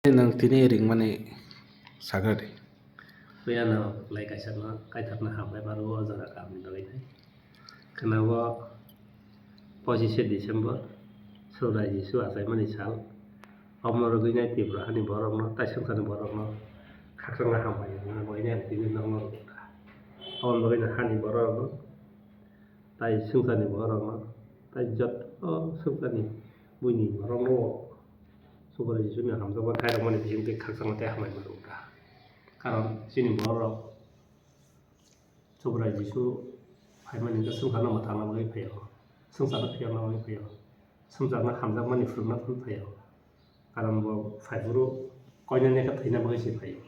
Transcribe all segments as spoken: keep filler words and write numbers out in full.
Nwng tini ringmani sagra di. Puya no lai kaisa no kaithar no hambai maro o jora kaham ni bagwi nai. Khwna o pochishe December, Subrai Jisu achaimani sal. Omo rwgwi nai Tripura hani borok no, tai swngcharni borok no khakchangma hambai rwna bagwi nai ang tini nokno rwkha kha. Omo bagwi no hani borok no, tai swngcharni borok no, tai joto swngcharni buini borok no Subrai Jisuni hamjakma khairokmani bisingtwi khakchangma tei hambai mano wngkha. Karon chini bororok Subrai Jisu phaimani hwnkhe swngcharno mwthangna bagwi phaio, swngcharno phiyokna bagwi phaio, swngcharno hamjakmani phwrwngna phano phaio. Karon bo phaiphuru koinani khe thwina bagwi se phaio,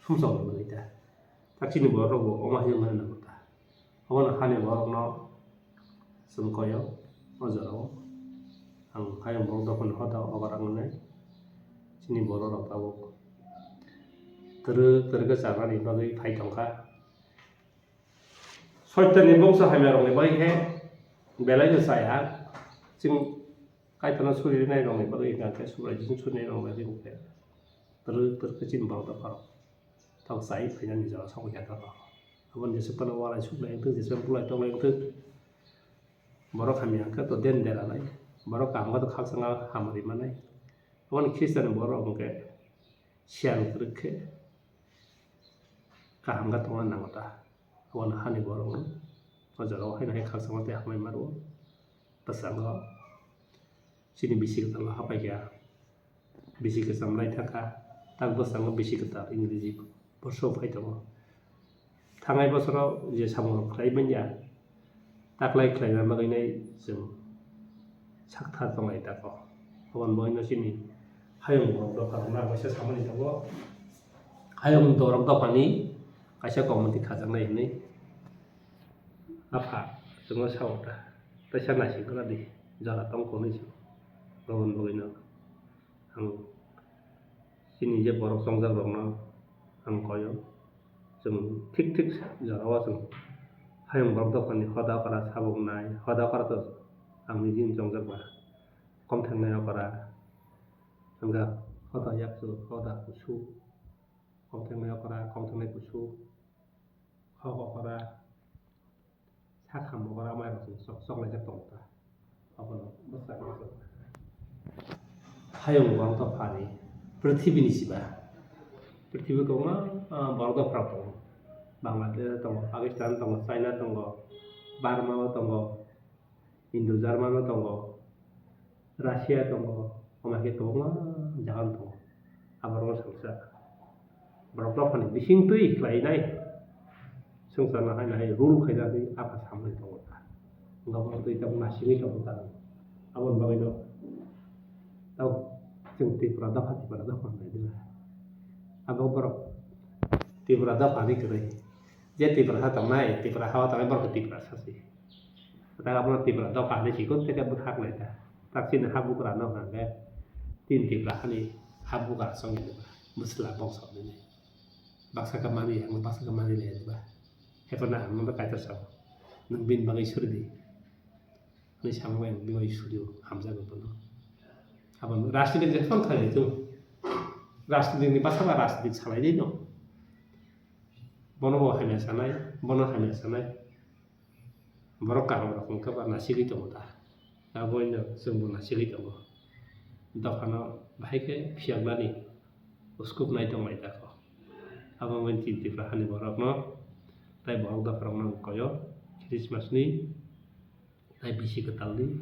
sumsokni bagwi ta. Tak chini bororokbo omo hai wngmani nango ta. Obono hani borokno chwng koyo o jorao. Ang hayung borok dophani hoda obar wngnai. Chini bororok tabuk twrwk twrwk khe chanani bagwi phai tongkha. Soitani bongso hamyarokni bagwi khe belai no chaya. Chwng Kaitorno suri rwnairokni bagwi hwnkha khe Subrai Jisung suri rwnairokni bagwi hwnkhe twrwk twrwk khe chini borok dopharok. Tok chai phainani jora sokya dophano. Aboni jesuk phano walai suklai wngthok, jesuk phano bulai toklai wngthok. Borok hamya hwnkhe to den dera lai. Borok kaham khe to khakchangma hamari manai. Aboni Khristian borok hwnkhe siyang kwrwk khe kaham khe tongna nango ta. Aboni hani borokno o jorao haino hai khakchangma tei hamari mano. Bwskango chini bisi kwtal no hapai kha. Bisi kwcham lai thangkha, tak bwskango bisi kwtal Ingreji borso phai tongo. Thangnai bosoro je samung rok khlai manya, taklai khlaina bagwi nai chwng sakthar tonglai tako. Aboni bagwino chini hayung borok dopha rok no ang kaisa samani tongo. Hayung borok dophani kaisa committee khajaknai hinwi apha chwngno sao ta, teisa naising khna di, jora tong kho hinwi se. Aboni bagwino ang chini je borok chongjak rokno ang koyo, chwng thik thik jorao chwng hayung borok dophani hoda okra sabuk nai, hoda okra to ang nijini chongjak ba, kom thengnai okra, hwnjak hoda yakchu, hoda kusu, kom thengnai okra, kom thengnai kusu, hok okra, sak ham okra, mai rok chwng chok, choklaijak tongo ta. Abono bwskango chwng hayung borok dophani, prithibi ni siba, prithibi kwbangma, ah, borok dopharok tongo. Bangladesh tongo, Pakistan tongo, China tongo, Burma o tongo, Indo German o tongo, Russia tongo, omo hai khe kwbangma jaga no tongo. Aborok no salsa borok dophani bising twi khlainai, swngcharno haino hai rule khainani apha samani tongo ta. Wngkha borok twi tabuk naisingwi tongo ta. Aboni bagwino tabuk chwng Tripura dopha, Tripura dopha hwnwi nai dila. Abo borok Tripura dopha hinwi kwrwi. Je Tripura ha tongnai, Tripura ha o tongnai borok Tripura sasi. Tak abono Tripura dopha hinwi sikon teke bwkhak lai ta. Tak chini ha bugra no hwnka khe tin Tripura hani ha bugra song ya ba, bwsla bongso hinwi. Baksa khe mani ya, baksa khe mani le ya ba. Hephano ang no Kaitor sao. Nwng bini bagwi suri di. Hinwi samung bai ang bini bagwi suri o, hamjago bono. Abono rajniti je phano khlai tong. Rajniti ni bwsa ba rajniti salai di no. Bono bo hamya sanai, bono hamya sanai. Borok kaham rok wngkha ba nasigwi tongo ta. Aboino chwngbo nasigwi tongo. Dophano bahai khe phiyoknani uskupnai tonglai tako. Abo wngkha chini Tripura hani borokno tei borok dopharokno ang koyo Christmas ni tei bisi kwtalni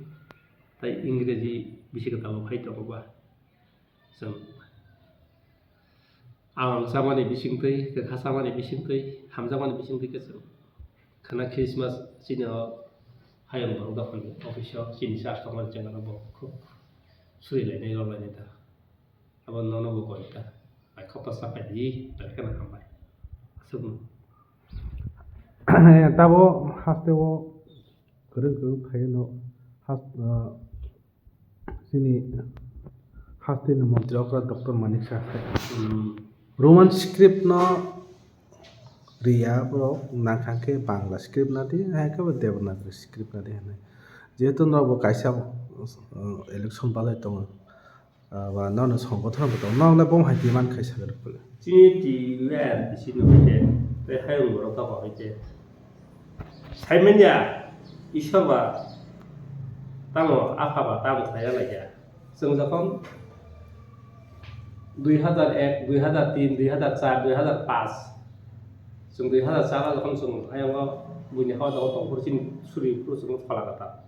tei Ingreji bisi kwtalbo phai tongo ba. Chwng awang chamani bisingtwi, kwkha chamani bisingtwi, hamjakmani bisingtwi khe chwng khwna Christmas chini o hayung borok dophani office o chini church tongmani chwng ano bo khub surilainai rwlainai ta. Abo nono bo koi ta. Bai khopta sapai di, bai kheno hambai. Aswkno. Tabo haste o kwrwng kwrwng phaiwi no has-, ah, chini hasteni montri okra Doctor Manik Saha. Hmm. Roman script no riya borok nangkha khe Bangla script nadi, hai khe bo Devanagari script nadi hinwi. Jehetu norok bo kaisa, uh, election balai tongo. Ah, ba nono songbothorno bo tongo. Nokle bom hai demand khai sagar pole. Chini T U N bisi no hoite, tei hayung borok tapa hoite. Saimanya, Ishwar ba tamo, Apha ba tamo khlaiya laikya. Chwng jokhon dui hazar ek, dui hazar tin, dui hazar char, dui hazar paanch, chwng dui hazar char o jokhon chwng ayang o buini hao jaga tong phuru chini suri phuru chwng phola kwtal.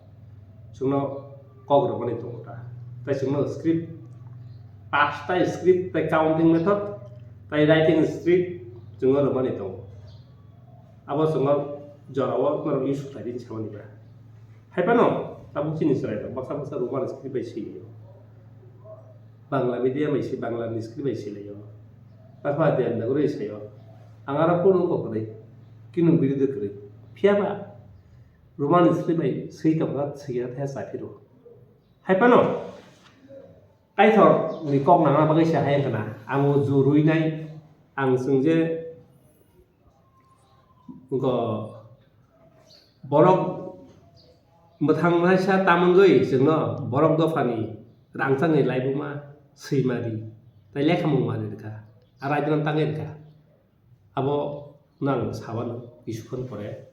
Chwngno kok rwmani tongo ta. Tai chwngno script, pasta script, tai counting method, tai writing script chwngno rwmani tongo. Abo chwngno jorao norok use khlai di samani ba. Hai phano tabuk chini chwrai rok baksa baksa Roman script bai swi laio. Bangla medium bai se, Bangla ni script bai swi laio. Baksa Devanagari saio. Ang aro kunu kok kwrwi, kunu birudu kwrwi. Phiya ba Roman script bai swi tongkha, swi ya the sa phiro. Hai phano Kaitor ni kok nangna bagwi se hai wngkha na. Ang o jurui nai, ang chwng je wngkha borok mwthang naisa tamungwi chwngno borok dophani rangchakni laibuma swima ri, tai lekhamung ma ri rwkha, a raidwno tangwi rwkha. Abo nang sabano kisu khon pore.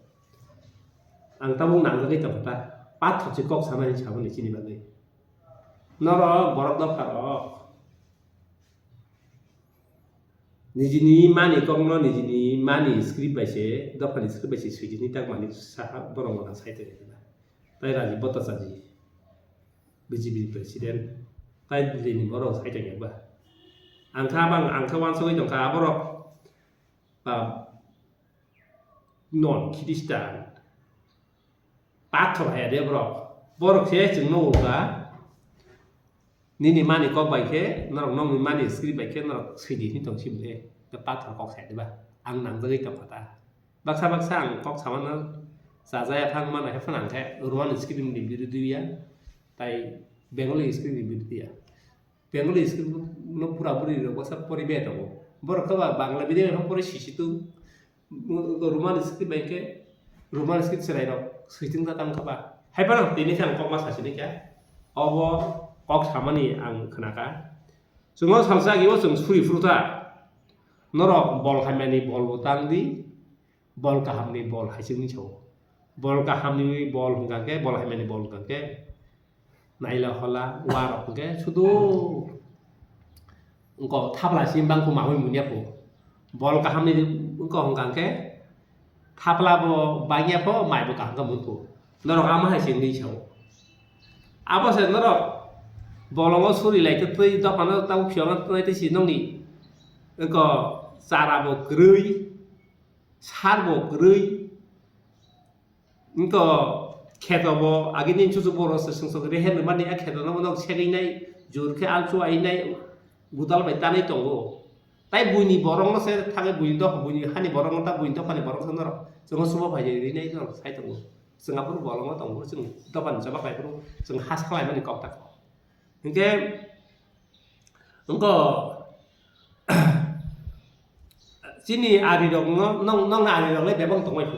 Ang tabuk nangjagwi tongkha ta, pathor se kok sana hinwi saboni chini bagwi. Norok borok dopha rok nijini mani kokno nijini mani script bai se, dophani script bai se swijini tak mani saha borok mona sai tongwi khna. Tai Rajiv Bhattacharya, B J P ni president, tai Delhi ni borok sai tongwi ba. Ang kha bang, ang kha wansugwi tongkha aborok ba non Christian. Pathor hai de borok. Borok se chwngno ulga. Nini mani kok bai khe, norok nokni mani script bai khe norok swidi hinwi tong sibole. Pathor kok sai de ba. Ang nangjagwi tongkha ta. Baksa baksa ang kok samano chajaya phang mano hai phano ang khe Roman script ni birudu ya. Tai Bengali script ni birudu ya. Bengali school no pura puri rok bwsa pori be tongo. Borok khe ba Bangla medium no pori sisi tu. Roman school bai khe Roman school chwrai rok switing ta tang kha ba. Hai phano tini khe ang kok ma sasi ni kha. Obo kok samani ang khna kha. Chwng o salsa agi o chwng suri phuru ta. Norok bol hamya ni bol bo tang di. Bol kaham ni bol hai se wngwi sao. Bol kaham ni bol hwnkha khe, bol hamya ni bol hwnkha khe, naila hola, warok hwnkhe sudu wngkha thapla si bangkhu mawi munya phu. Bol kaham ni wngkha hwnkha khe, thapla bo bangya pho, mai bo kaham khe mun phu. Norok ama hai se wngwi sao. Abo se norok bolongo suri lai khe twi dophano tabuk phiyokna twi si nokni wngkha chara bo kwrwi. Sar bo kwrwi. Wngkha kheto bo agini chuchuk borok se sungsok reher ni mani a kheto no bono segwi nai, jur khe alchu ai nai, gudal bai tanai tongo. Tai buini borok no se thangwi buini dopha, buini hani borok no ta buini dopha ni borok se norok chwng subo phai ri nai norok sai tongo. Chwng aphuru bolongo tongo, chwng dopha ni chobak lai phuru chwng ha sa lai mani kok ta kok. Hinkhe wngkha chini ari rok no, nong, nong ari rok le bebak tongbai phu.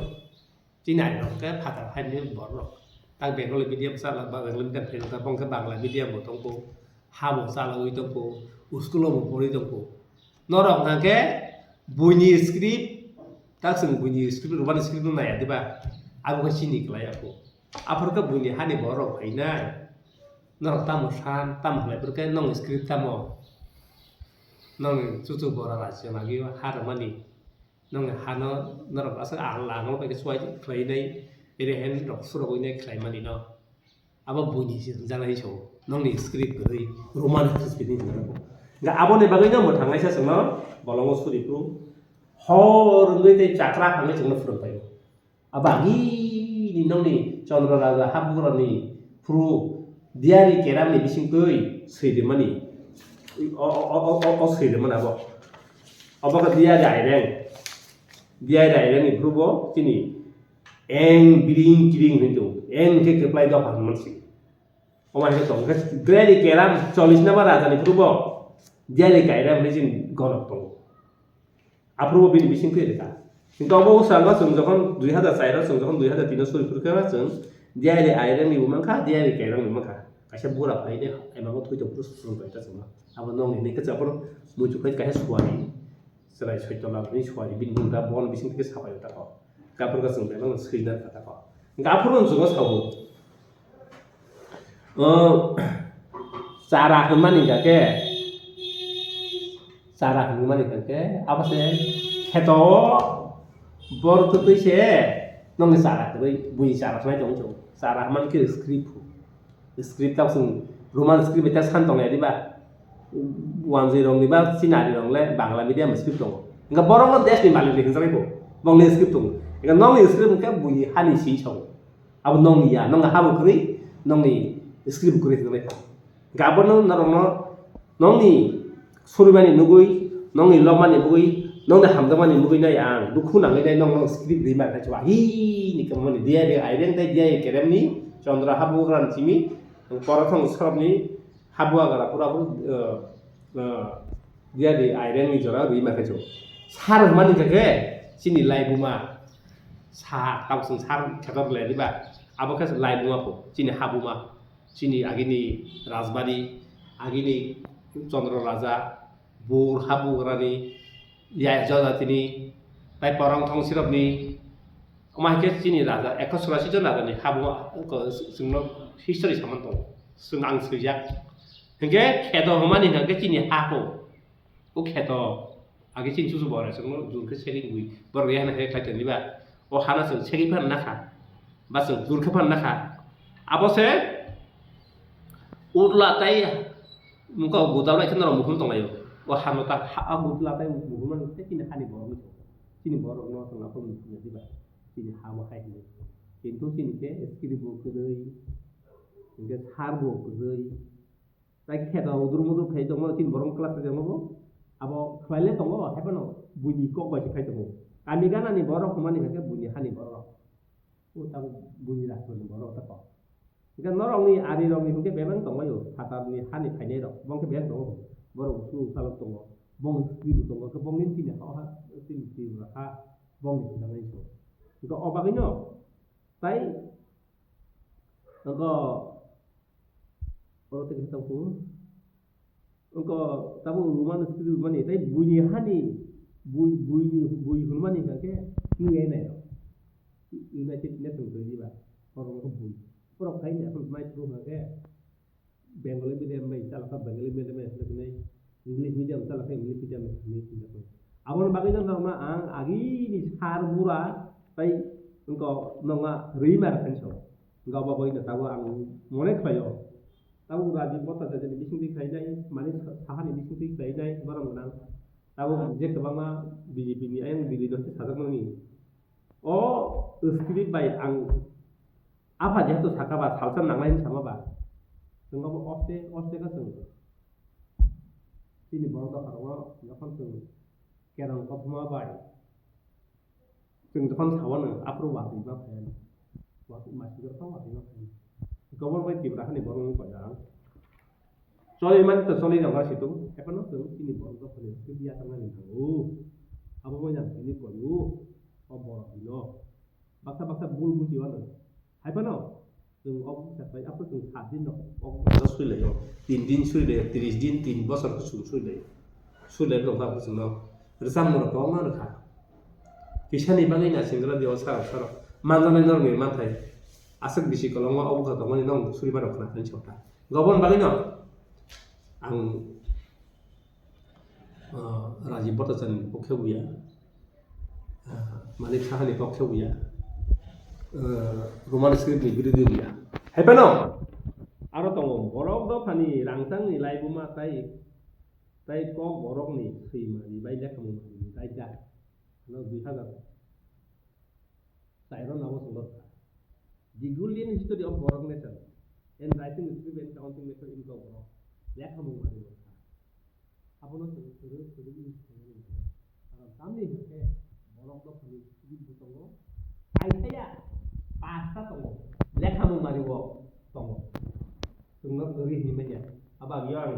Chini ari rok khe phatar hai ni bor rok. Tak Bengali medium chala, ba Bengali medium fail wngkha, bong khe Bangla medium bo tongkho, ha bo chalagwi tongkho, school o bo porwi tongkho. Norok hwnkha khe buini script, tak chwng buini script, Roman script no naiya diba? Abo khe chini kwlai ya kho. Aphuru khe buini hani borok rok phainai. Norok tamo san, tamo khlai phuru khe nong script tamo? Nong chuchuk bora rajyo lagio ha rwmani. Nong hano norok aswk ang, ang bai khe chuai khlainai, ere hen rok surok wngnai khlaimani no. Abo buini se hwnjaknai sao, nongni script kwrwi, Roman script ni hwnjaknai. Ga aboni bagwi no mwthang kaisa chwngno bolongo suri phuru hor wngwi tei chakra hwnwi chwngno phwrwng paio. Abo agini nongni Chandra Raja Habugrani phuru diari keramni bisingtwi swi rimani. O, o, o, o, o, o swi rimani abo. Obo khe diari aireng. Diari airengni phuru bo chini eng biring kiring hwnwi tongo. Eng khe kwplai dopha hwnwi si. Omo hai khe tongo. Khe diari keram chollish number rajani phuru bo diari kairam hwnwi chini gonok tongo. Aphuru bo bini bising twi rwkha. Hingke obo bwskango chwng jokhon dui hazar char o, chwng jokhon dui hazar tin o suri phuru khe ba chwng diary airang ni bo mankha, diary kairang ni mankha. Kaisa bura phai de, ema bo thwi tong phuru swrwng bai ta chwngno. Abo nokni hwnwi khe chapur muitu phai kaisa suari, chwrai soito lal hwnwi suari, bini mung da bon bising theke sapai ta kho. Gapur ka chwng belai no swina kha ta kho. Gapur no chwngno sabu. O, chara hwnmani hwnkha khe, chara hwnmani hwnkha khe, abo se kheto o bor twtwi se nokni chara kwrwi, buini chara hwnwi tong chwng. Chara hwnmani khe script. Script tabuk chwng Roman script bai ta san tonglai diba? Wanjwi rokni ba Chinari rok le Bangla medium script tongo. Hwnkhe borok no desh ni malik ni hwnjagwi bo, bongni script tongo. Hwnkhe nokni script hwnkhe buini hani si song. Abo nokni ya, nokni habo kwrwi, nokni script kwrwi hwnjagwi tong. Hwnkhe abono norokno nokni surumani nugwi, nokni lobmani bugwi, nokni hamjakmani bugwi nai ang dukhu nangwi nai nokno script rima khe chwa. Hi ni kwmani diya de aireng tei diya kerem ni Chandra habugra ni simi, Korothong sorok ni habugra pura pura, eh, eh, diya de aireng ni jora rima khe chwa. Sar mani khe chini laibuma sa tabuk sar khetor le diba? Abo khe laibuma po chini habuma. Chini agini Rajbari, agini Chandra Raja, Bor habugrani, ya Jajatini, tai Porong Thongsirokni, omo hai khe chini raja, ekho churashi jon rajani habu, ko, chwngno history saman tongo. Chwng ang swijak. Hinkhe kheto hwnmani hinkhe chini ha po. O kheto, age chini chuchu borok chwngno jur khe segwi gwi, borok rehana khe khlai tongni ba? O hana chwng segwi phan nakha, ba chwng jur khe phan nakha. Abo se utla tai wngkha o gudal bai khe norok mukhung tonglaio. O hano ta ha, o gudla tai mukhung mani tei chini hani borok wngkha. Chini borok no chwng aphuru mukhung ya diba? Chini ha bo hai hwnwi. Kintu chini khe script bo kwrwi, hinkhe sar bo kwrwi. Tai khe da udur mudur khai tongo, chini borok class khai tongo bo. Abo khlai le tongo, hai phano buini kok bai se khai tongo. Kami gana ni borok hwnmani hwnkhe buini hani borok. O tabuk buini rajmani borok ta kok. Hwnkhe norok ni ari rok ni hwnkhe bebak tongo yo, phatar ni hani phainai rok. Bo hwnkhe bebak tongo. Borok usu usalok tongo. Bong sri bo tongo. Khe bong ni chini ha ha chini Tripura ha bong ni hwnjak nai so. Hwnkhe o bagwi no tai hwnkhe Oro tei kisa tongo. Wngkha tabuk Roman script rwmani tei buini hani bui, buini, bui hwnmani hwnkha khe U N I rok. United Nations rwdi ba. Oro wngkha bui. Borok khai ni aphuru mai phuru hwnkha khe Bengali medium bai chalokha Bengali medium bai hwnwi, English medium chalokha English medium bai hwnwi hwnjakha. Aboni bagwi no norokno ang agini sar bura tei wngkha nokna rwi ma rwkha hinwi sao. Wngkha obo bagwi no tabuk ang mone khlaio. Tabuk Rajiv Bhattacharya ni bisingtwi khlainai, Manik Saha ni bisingtwi khlainai, borok gwnang. Tabuk je kwbangma B J P ni ayang Delhi no khe sajakmani. O script bai ang apha jehetu saka ba salsa nangnai hinwi sama ba. Chwng obo oste, oste kha chwng. Chini borok dopha rok no jokhon chwng kerong kothoma bai Chwng jokhon sawano, aphuru watwi ma phaiyano. Watwi ma sijak tong watwi ma phaiyano. Gobor bai Tripura hani borok wng koi ang. Choli mani to choli rok wng situ. Ephano chwng chini borok dophani hwnkhe biya tangmani nango. Abo bai jang chini koyo. O borok hino. Baksa baksa bul buji wano. Hai phano. Chwng obo bwsa khlai, aphuru chwng saat din rok obo bwsa sui laio, tin din sui laio, tris din, tin bosor khe chwng sui laio. Sui lai rok aphuru chwngno rwchapmung rok kwbangma rwkha. Kisani bagwi naisingwrwdi o sarok sarok manjaknai norokni manthai aswk bisi kolokma o bwkha tongmani nokni suribar rok khna khe sokha. Gobon bagwino ang Ah, Rajiv Bhattacharya ni pokhe buya, ah, Manik Saha ni pokhe buya, ah, Roman script ni birodhi buya. Hai phano aro tongo borok dophani rangchang ni laibuma tai, tai kok borok ni swima ni bai lekha mung ni bai da. Ano dui hazar. Sairo nabo songdo kha. The Gullian History of Borok Nation and Writing Script and Counting Method in Kok Borok. Lekha mung mari bo kha. Abono chwng kwrwi kwrwi use khainani nango. Karon tamni hwnkhe borok dophani script bo tongo. Kaisaya pasta tongo. Lekha mung mari bo tongo. Chwngno kwrwi hinwi manya. Abo ang yang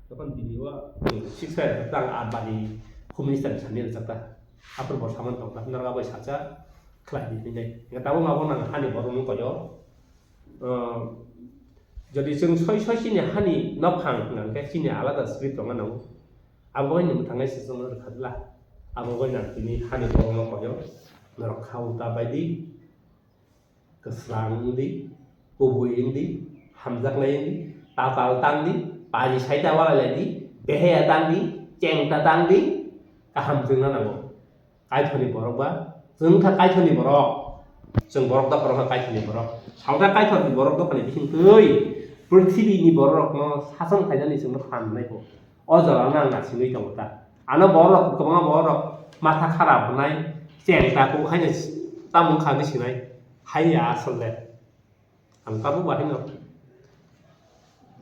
jokhon Delhi o, hmm, six five tang Advani Home Minister ni sani rwchapta. Aphuru bo saman tongkha, norok abo sacha khlai di hinwi. Hingkhe tabuk ma bo nang hani borok wng koyo. Ehm, Jodi chwng soi soi chini hani nophang hwnkha khe chini alada script tongna nango. Abo bai nwng thangnai se chwngno rwkha dwla. Abo bai nang tini hani borokno koyo. Norok kha uta bai di. Kwsrang wng di, kubui wng di, hamjaknai wng di, tatal tang di, pari saita walai lai di, beheya tang di, chengta tang di, kaham chwngna nango. Kaithoni borok ba, chwng kha Kaithoni borok, chwng borok dophar wngkha Kaithoni borok. Saoda Kaithoni borok dophani bising twi purthibini borok rokno sachwng khainani chwngno phan nai bo. O jorano ang naisingwi tongo ta. Ano borok, kwbangma borok matha kharap hwnai, cheng ta kuk haino tamo wngkha hinwi sinai. Haiya asole. Ang tabuk bahino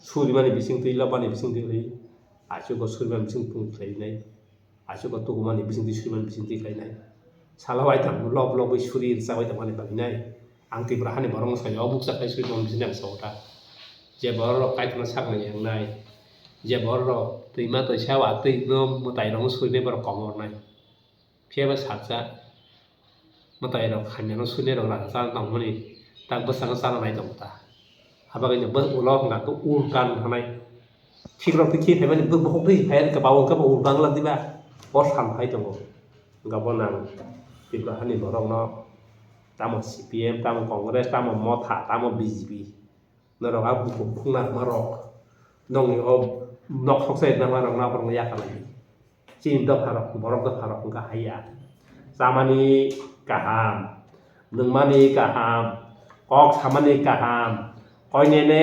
surimani bisingtwi, lobani bisingtwi ri, achugo surimani bising phung khlainai, achugo tugumani bisingtwi surimani bisingtwi khlainai. Salo waitham lob lobwi suri rwchap waitham ani bagwi nai. Ang Tipra hani borokno sayo, o bukcha khai suri tongmani bisingtwi ang sao ta. Je borok Kaitorno saknai yang nai, je borok twima toisa watwi no mwtai rokno surinai borok komor nai. Phiya ba sakcha mwtai rok hamya no surinai rok rang cha tongmani tak bwskango chana nai tongo ta. Abagwi no bo ulo hwnka khe ur kan hwnai. Thik rok twi khi phaimani bo bohok twi phai khe ba ungkha bo ur bangla diba. O san phai tongo. Hwnka bo nang Tipra hani borok no tamo C P M, tamo Congress, tamo Motha, tamo B J P. Norok a bukhuk khungna rwma rok, nokni o nok soksa rwma rok, nokni yakarlai di. Chini dopha rok, borok dopha rok wngkha haiya. Chamani kaham, nwngmani kaham, kok samani kaham, koinene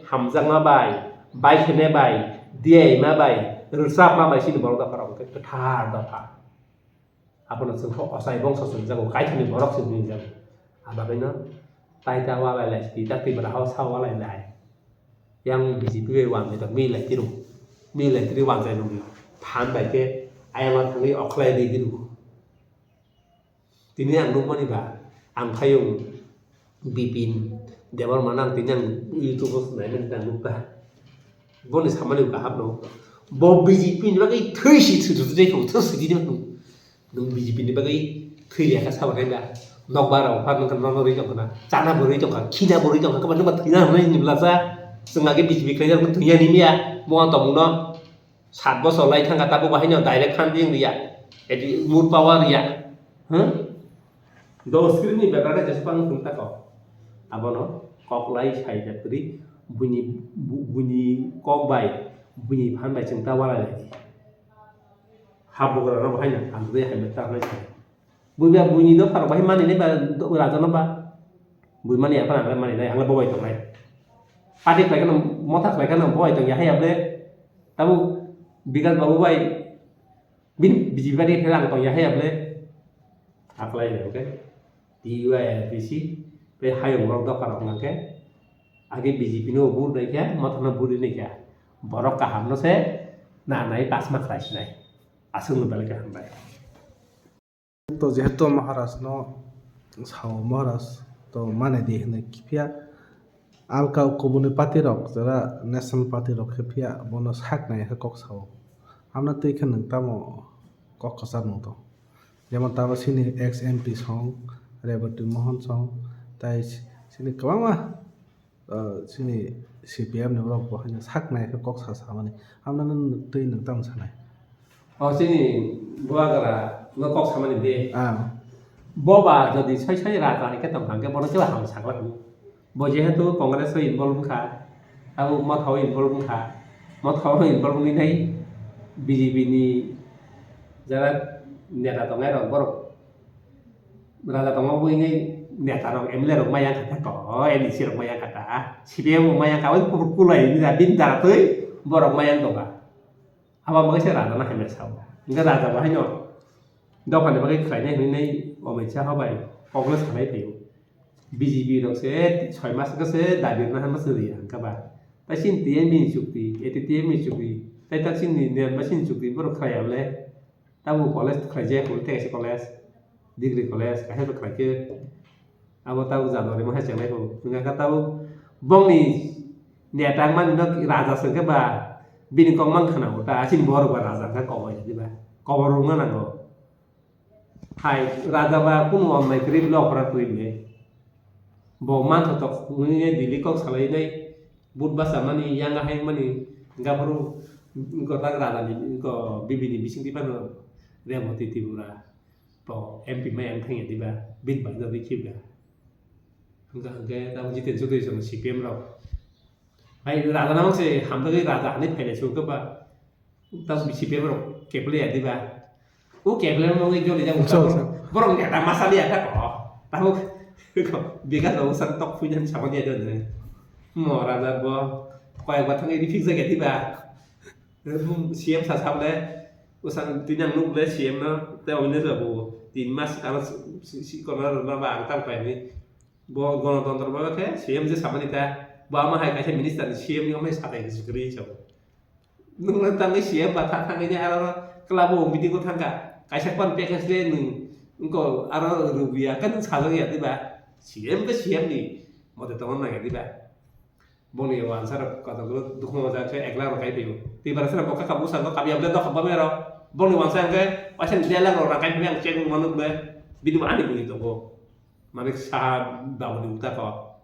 hamjakma bai, baikhaina bai, diyaima bai, rwchapma bai chini borok dopha rok wngkha kwthar dopha. Abono chwng khe ochai bongso chwngjago, Kaitorni borok se hwnjago. Abagwino tai ta walai lai, twi ta Tripura hao sa walai lai. Yang B J P bai wanjai rok mil lai tiro. Mil lai tiri wanjai rok phan bai khe ayang thangwi okhlai ri di rw. Tini ang nukmani ba, ang phayung Bipin Debbarma nang tini ang YouTube o naimani ta nukha. Boni samani kaham no. Bo B J P ni bagwi thwi si thwi thwi thwi thwi thwi si di no. Nwng B J P ni bagwi thwi liya kha sabo nai ba. Nokbar rok pha nwng nono rwi tong khna. Chana bo rwi tong kha, khina bo rwi tong kha, kwbangma thwina hwnwi ni bwla cha. Chwng age B J P khlai jak thwina ni miya. Mo ang tong no. Sat bosor lai thangkha, tabuk bahai no direct funding riya, edi mood power riya, huh? Do screen ni bebra khe jeswk phang thung tako, abono kok lai sai jak kwrwi, buini, bu-, buini kok bai, buini phan bai chwng ta walai lai di. Ha bugra no bahai no, ang twi hai ta nai sai. Buiba buini dopha rok bai mani nai ba, raja no ba. Bui mani ya, ang le mani nai, ang le bobai tongnai. Party khlai kheno, motha khlai kheno bobai tong ya hai ya ble. Tabuk Bikas babu bai, bini B J P party khe lang tong ya hai ya ble. Aklai le, okay. T U I R P C, bai hayung rok dopha rok nang khe. Age B J P no vote nai khe, motha no vote nai khe. Borok kaham no se, na nai pasma khlai sinai. Aswk no belai khe hambai. To jehetu Maharaj no sao, Maharaj to mane di hinwi, phiya alka kubuni party rok, jara National Party rok khe phiya bono sak nai khe kok sao. Hamna twi khe nwng tamo kok kwchar nung tong? Jemon tamo chini ex M P song, Rebati Mohan song, tai chini kwbangma ah, chini C P M ni borok bo haino sak nai khe kok sa samani. Hamna nw twi nwng tamo sanai? O chini bubagra no kok samani de. Ah. Bo ba jodi soi soi raja hai khe tong kha, hwnkhe bono kebo hamya sakla kho. Bo jehetu Congress o involve wngkha, abo Motha o involve wngkha. Motha o involve wngwi nai B J P ni jara neta tongnai rok borok raja tongma bo wngwi neta rok M L A rok maya kha ta ko, N E C rok maya kha ta, C P M rok maya kha, oi kuphur kulai ni da bini dara twi borok maya tongkha. Abo wngwi se raja no hamya sao. Hwnkhe raja bo haino dopha ni bagwi khlainai hwnwi nai Amit Shah bai kok no sanai phaio. B J P rok se soi mas wngkha se dabi rwna hwnma se rwya hwnkha ba. Tai chini T M ni chukti, A T T M ni chukti, tai ta chini nen ba chini chukti borok khlai ya le. Tabuk college khlaijak, hwnwi tei kaisa college, degree college, kaisa bo khlaikhe. Abo tabuk January masa chengnai phuru. Hwnkha khe tabuk bongni neta wngmani no raja se wngkhe ba, bini kok mang khna bo ta, chini borok ba raja wngkha kok bai di ba. Kobor wngna nango. Hai, raja ba kunu onnai kwrwi bwle, oporadh kwrwi bwle. Bo manthotok wngwi Delhi kok salai nai. Vote bachamani, yanga haimani, gaphuru, wngkha tak raja ni, wngkha bibini bisingtwi phano Reboti Tripura, to M P mai ang thangya diba, bini bagwi rwi khibga. Wngkha hwnkhe tamo Jiten Chaudhary song C P M rok. Hai raja nang se hamjagwi raja hinwi phainai se wngkha ba. Tamo C P M rok keple ya diba. O keple mo ngi joli jang Chok, chok. Borok neta masa liya ta ko. Tamo ko biga do sang tok phujan sama dia do ne. Mo raja bo koyek bathang ini fix ya diba. C M sa sable, usan tinang nuk le C M no, te oine jabu, tin mas aro si, si, si, kono rwna ba ang tang paini. Bo gonotontro ba khe C M je samani ta, bo ama hai kaisa minister ni C M ni omai satai kwchwk kwrwi chabo. Nung le tangwi C M ba thang thangwi ni aro club o meeting o thangkha, kaisa kon package le nung, wngko aro rwbwi ya khe nung sajak ya diba, C M khe C M ni mote tongna nang ya diba. Bongni wansa rok kotokgo dukhu mojak khe ek lakh rok kai phaio. Tei bara sera bo kaka busa no kabi abde dok bamero. Bongni wansa hwnkhe waisa ni dera lakh rok rang kai phai ang check mano ble. Bini bo ani bini tongo. Mane sa daboni uta ko.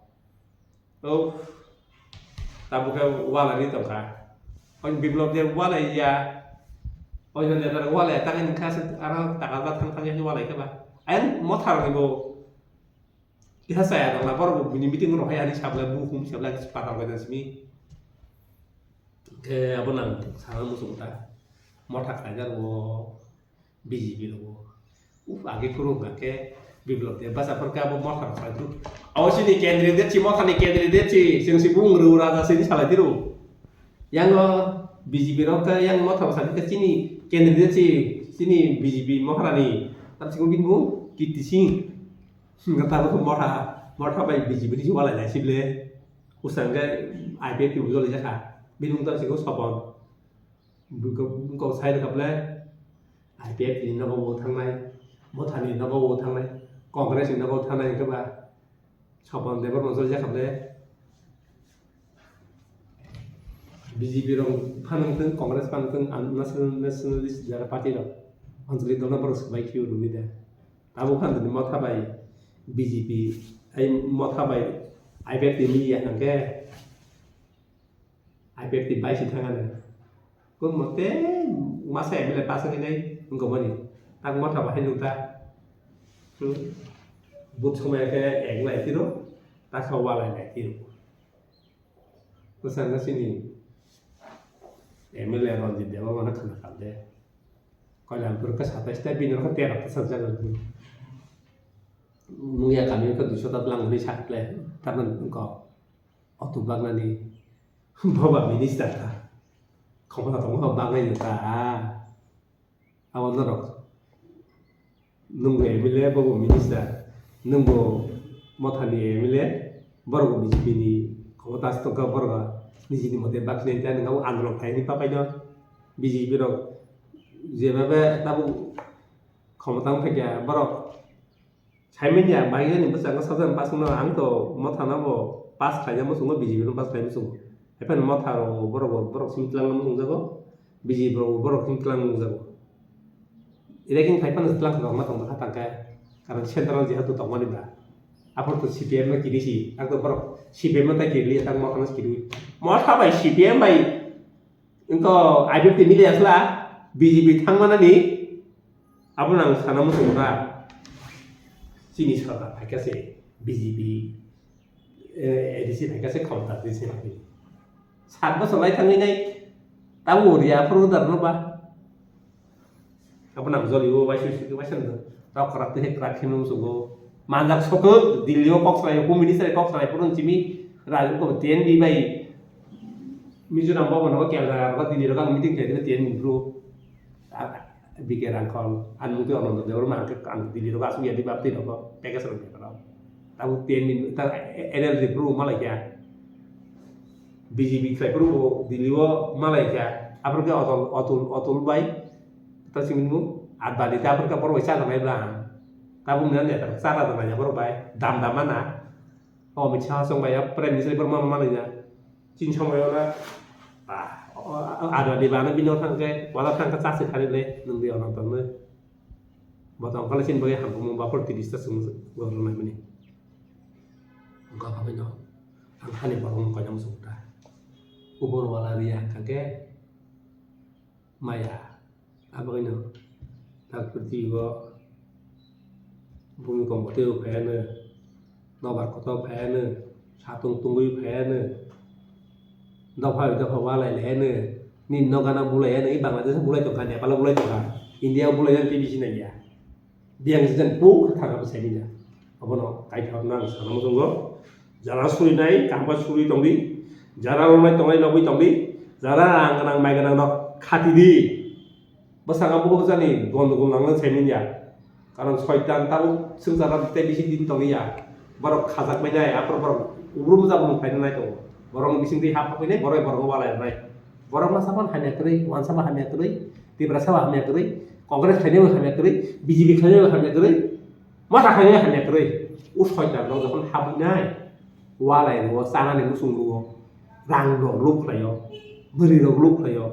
O. Tabuk khe wala ri tongkha. Oi biplop de wala ya. Oi neta wala ya, tangni kha se aro taka ba thang thang ya wala khe ba. Ayang mothar ni bo. Kisa saya dong na borok bo bini meeting rok hai ani sabla bu hum sabla kisa patal bai simi. Ke abo nang sana muchung ta. Motha khaijak bo B J P rok bo. Uf age kuru hwnkha khe biplop de basa phor khe abo motha rok sai tu. Abo sini kendri de chi motha ni kendri de chi sing si bung ru raja sini salai diru. Yang o B J P rok khe yang motha rok sai khe chini kendri de chi chini B J P motha ni tam sing bini bu Kirti Singh. Hwnkhe tabuk motha, motha bai B J P ni walai lai si ble. Usang khe I P F T bo joli jakha. Bini wngtang siko Sopon. Bwkha, bwkha sai rwkha ble. I P F T ni nogo bo thangnai. Motha ni nogo bo thangnai. Congress ni nogo thangnai hwnkhe ba. Sopon Debbarma joli jakha ble. B J P rok phano wngthung, Congress phano wngthung, ang National, Nationalist jara party rok. Anjali dol no borok swbai khio rwni da. Tabuk phan tini motha bai B J P, ai motha bai I P F T ni ya hwnkhe I P F T bai si thangani. Kun mote masa M L A pass wngwi nai wngkha mani. Tak motha bai nukta. Hmm. But somaya khe ek lai tiro, tak sa walai lai tiro. Bwskango chini M L A Ranjit Debbarma no khwna kal de. Koilampur khe satais ta, bini rokhe tero ta sajak. Nungya kami khe duiso ta tlang hwnwi sak le, tamni wngkha auto bagnani boba minister ta. Khomota tongo bagnai ta. Abo norok. Nwng bo M L A, bo bo minister, nwng bo mothani M L A, borok bo B J P ni khobor tas tongkha, borok nijini mote baksinai ta nwng abo andolon khaini papaino B J P rok jebebe tabuk khomota wngkha khe borok saimanya bagwi ani bwskango sajak pass wngno ang to mothano bo pass khlaina muchungo B J P no pass khlai muchungo. Haphano motha rok borok bo borok simi twlangna muchungjago. B J P rok borok hwn twlang nukjago. Ire khe khai phano twlang kwbangma tong kha tangkhe, karon central jehetu tongmani ba. Aphuru to C P M no kiri si, ang to borok C P M no tai kiri li, tang motha no kiri. Motha bai C P M bai wngkha I P F T ni miliya sla B J P thangmanani, abo nang sana muchung ba. Chini sarkar phaikha se B J P, eh, A D C phaikha se khomta twi se phaikha. Sat bosor lai thangwi nai, tamo ria phuru dar no ba. Abo nang joli o waisa waisa no rok kwrak twi kwrak khe nung sugo. Manjak sokho Delhi o kok salai, Home Minister kok salai phuru chimi rajyo ko T N V bai Mizoram bo bono kelga ro Delhi ro meeting khe T N V bro. B K Rangkhol, ang mungtwi Ananda Debbarma ang khe ang Delhi ro asuk ya di baptwi no package ro. Tabo T N V ta N L D bro malai kha. B J P khlai phuru bo Delhi o malai kha. Aphuru khe Atul, Atul, Atul bai ta simi mu Advani ta aphuru khe borok bai cha tanai bla. Tabuk nang ya ta cha ta tanai ya borok bai dam dam mana. O mi cha song bai ya Prime Minister borok ma malai ya. Chin somoi ora Advani bana bino thang khe wala thang khe cha se thari le nang di ono tong ne. Bo tong khala chin bai ham mo ba por tiris ta sung go ro nai mani. Go ba bai no. Ang hani borok no koi nang sung ta. Kubur wala riya hwnkha khe maya. Abagwino tak pwrtwi o bhumi kombo teibo phaiya no, nobar kotor phaiya no, satung tungwi phaiya no, dopha bai dopha walai laiya no, nini nok gana bulaiya no, i Bangladesh bulai tongkha, Nepal bulai tongkha, India bulai yang T V si naiya. Biyang jeng buk thangma bwsai nini. Abono kaitham nang sana muchungo. Jara surinai kaham khe suri tongdi. Jara romnai tongnai lobwi tongdi. Jara rang gwnang mai gwnang rok khatidi. Bwskango bugo jani gondogol nangna sai nini ya. Karon soitan tabuk swngchar rok tei bisi din tongwi ya. Borok khajak mai nai, aphuru borok ubrum jabrum khaina nai tongo. Borok bising twi hap hapwi nai, borok borok walai nai. Borok masa phan hamya kwrwi, wansa phan hamya kwrwi, Tiprasa phan hamya kwrwi, Congress khainai bo hamya kwrwi, B J P khainai bo hamya kwrwi, masa khainai hamya kwrwi. O soitan rok jokhon habwi nai, walai rwo, chanani muchung rwo, rang rok luk khlaio, bwrwi rok luk khlaio,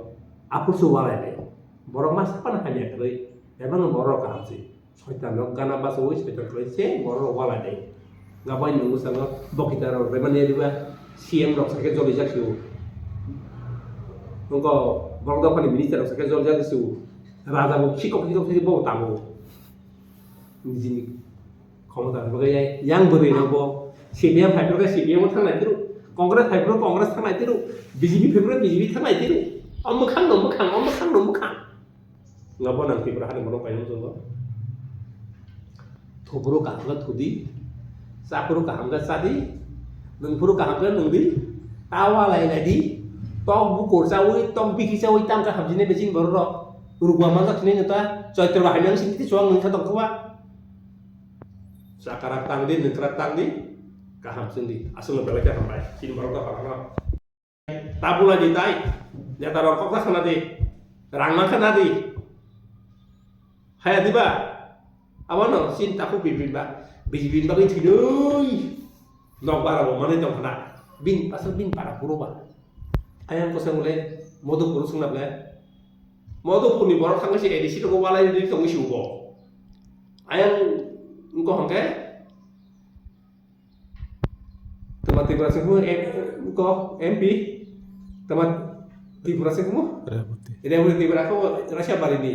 aphuru se walai nai. Borok masa phan hamya kwrwi, ebang borok kaham se. Soitan rok gana bachaui soitan khlai se borok rok walai de. Gabai nungo salo bokita rok rebani riba C M rok sakhe joli jak sio. Nungko borok dophani minister rok sakhe joli jak sio. Raja bo khikok khikok khe bo tamo. Nijini khomota rok yang bwrwi rok bo C P M phai phai C P M thangnai tiru. Congress phai phai Congress thangnai tiru. B J P phai phai B J P thangnai tiru. O mwkhang no mwkhang, o mwkhang no mwkhang. Nga bo nang Tripura hani borok paiyung chwng bo. Thupuru kaham khe thudi, chapuru kaham khe chadi, nungphuru kaham khe nungdi, ta walai laidi, tok bukur chaui, tok bikhi chaui, tam khe hamjini bechini borok rok, rukma manjak sini neta, Choitro bahai nang sini ti chuang nungkha tongkha ba. Chakarak tangdi, nungkrak tangdi, kaham chwngdi, aswkno belai khe hambai, chini borok rok kaham no. Tabula di tai, neta rok kok khana di, rang ma khana di. Haya diba? Abono sin taku bibin ba, bibin bagwi thidoi. Nok bara bo mani tong khana. Bin pasal bin para puro ba. Ayang kosang le, modu puru sungna le. Modu puni borok thangsi A D C rok walai di tong si ubo. Ayang ko hangke, Tama Tripura se mo M-, ko M P. Tama Tripura se mo? Reboti. Reboti Tripura ko Russia bari ni.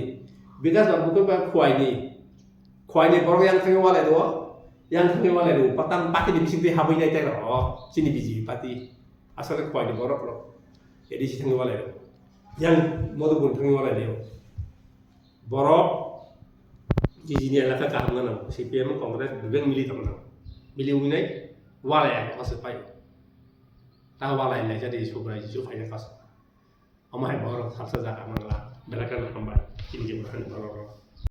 Bikas Babu ko ba Khwai ni. Khwai ni borok yang thangwi walai do. Yang thangwi walai do. Patang pati ni bising twi habwi nai tai ro. Chini B J P party. Asole Khwai ni borok ro. A D C thangwi walai do. Yang Madhupur thangwi walai do. Borok nijini elaka kaham gana, C P M, Congress, bebak mili tongna. Mili winai, walai ang, ase pai. Ta walai lai jadi Subrai Jisu phaina kas. Amai borok salsa jaga mangla, belaka na hambai, chini je bukan borok.